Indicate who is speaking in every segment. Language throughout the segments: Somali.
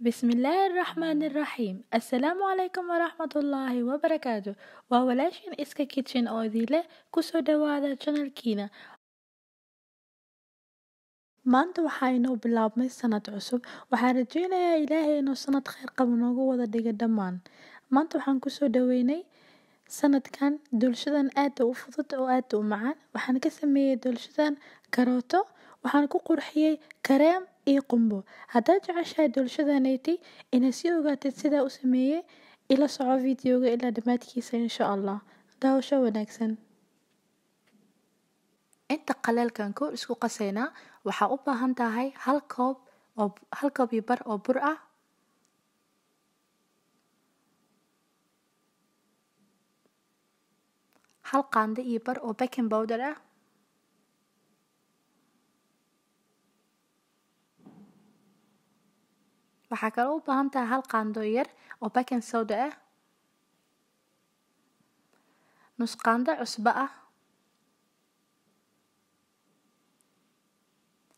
Speaker 1: Bismillaahi Raxmaani Raxiim. Assalaamu calaykum waraxmatullaahi wabarakaatu. Waa walaashin Iska Kitchen oo idin leh kusoo dhawaada channelkiina. Maanta waxaa inoo bilaabmay sanad cusub. Waxaan rajeynayaa Ilaahay inuu sanad kheyr qabo noogu wada dhiga dhammaan. Maanta waxaan kusoo dhaweynay sanadkan doolshadan aad u fudud oo aad u macaan. Waxaan ka sameeyay doolshadan karooto, waxaan ku qurxiyay kareem iyo qumbo. Haddaad jeceshahay doolshadaneti inaad sii ogaatid sidaa u sameeyay, ila soco videoga ilaa dhammaadkiisa insha Allah. Daawasho wanaagsan. Inta qaleelkan ku isku qasaynaa waxaa u baahan tahay hal koob oo hal koob iyo bar oo bur ah, hal qaando iyo bar oo baking powder ah, waxaa kaloo u baahan tahay hal qaando yar oo baking soda ah, nus qaando cusbo ah,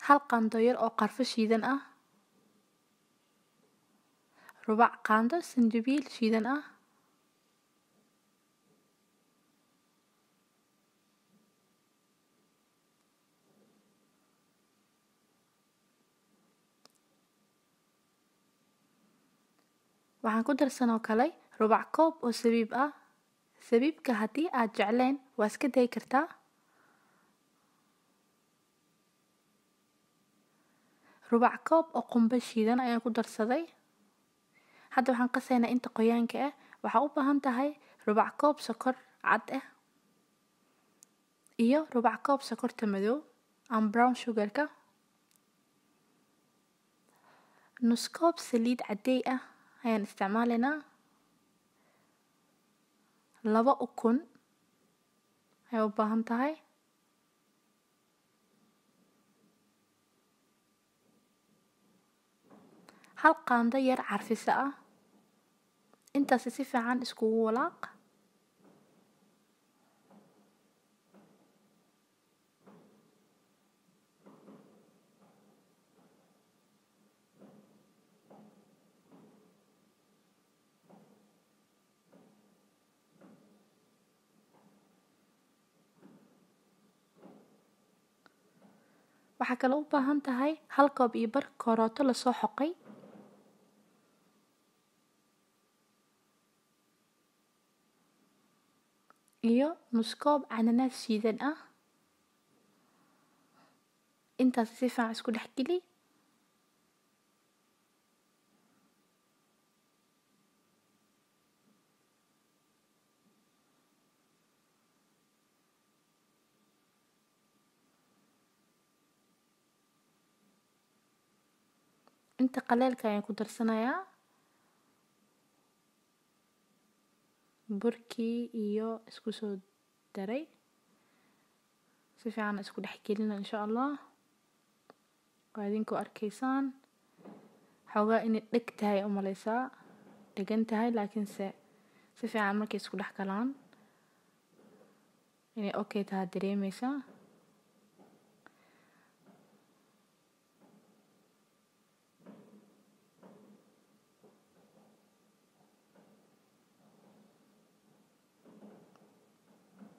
Speaker 1: hal qaando yar oo qarfo shiidan ah, rubac qaando sanjabiil shiidan ah, waxaan ku darsanoo kale rubac koob oo sabiib ah. Sabiibka haddii aad jecleen waa iska dayi kartaa. Rubac koob oo qumbo shiidan ayaan ku darsaday. Hadda waxaan qasaynaa inta qoyaanka ah. Waxaa u baahan tahay rubac koob sokor cad ah iyo rubac koob sokorta madow ama brown sugarka, nus koob saliid cadeey ah ayaan isticmaalaynaa, 2 ukun ayaa u baahan tahay, hal qaando yar carfisa ah. Intaasi si fiican iskugu walaaq. Waxaa kaloo u baahan tahay hal koob iyo bar karooto lasoo xoqay, iyo nus koob cananaas shiidan ah. Intaas si fiican isku dhex geli. Inta qaleelka ayaan ku darsanayaa burkii iyo isku soo daray, si fiican isku dhex gelina insha Allah. Waa idinkoo arkaysaan xoogaa inay dheg tahay u maleysaa, dhegan tahay, laakiinse si fiican markay isku dhex galaan inay okay tahay dareemeysaa.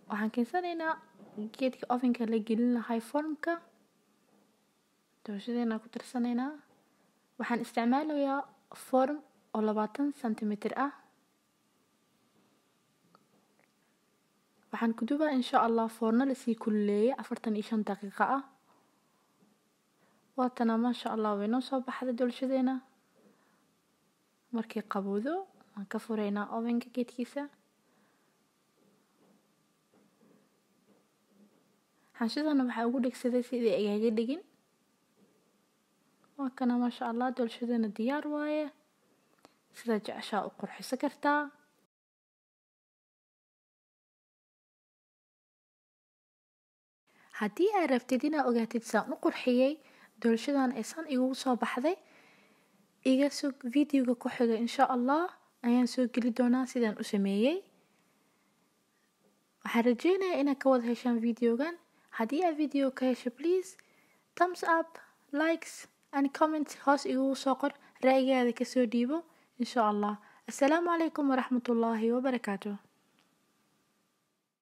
Speaker 1: Waxaan keensanaynaa geedka ovenka la gelin lahay formka, doolshadeena ku darsanaynaa. Waxaan isticmaalayaa form oo 20 sentimitir ah. Waxaan ku dubaa insha Allah foorno lasii kululeeyay 45 daqiiqo ah. Waatana maasha Allah way noo soo baxday doolshadeena. Markii qabowdo waan ka furaynaa ovenka geedkiisa. Xanshidana waxaa ugu dhegsaday sidii igaga dhigin. Waa kana maasha Allah doolshadeena diyaar waaye. Sidaa jeceshaa u qurxisan kartaa. Haddii aad rabtid inaad ogaatid saan u qurxiyay doolshadan ay saan igugu soo baxday, iga sug videoga ku xiga insha Allah ayaan soo geli doonaa sidaan u sameeyay. Waxaan rajeynayaa inaad ka wada heshaan videogan. Haddii aad video ka hesho, please thumbs up, likes and comment hoos igugu soo qor Ra'yigaada kasoo dhiibo, insha Allah. Assalaamu calaykum waraxmatullaahi wabarakaatu.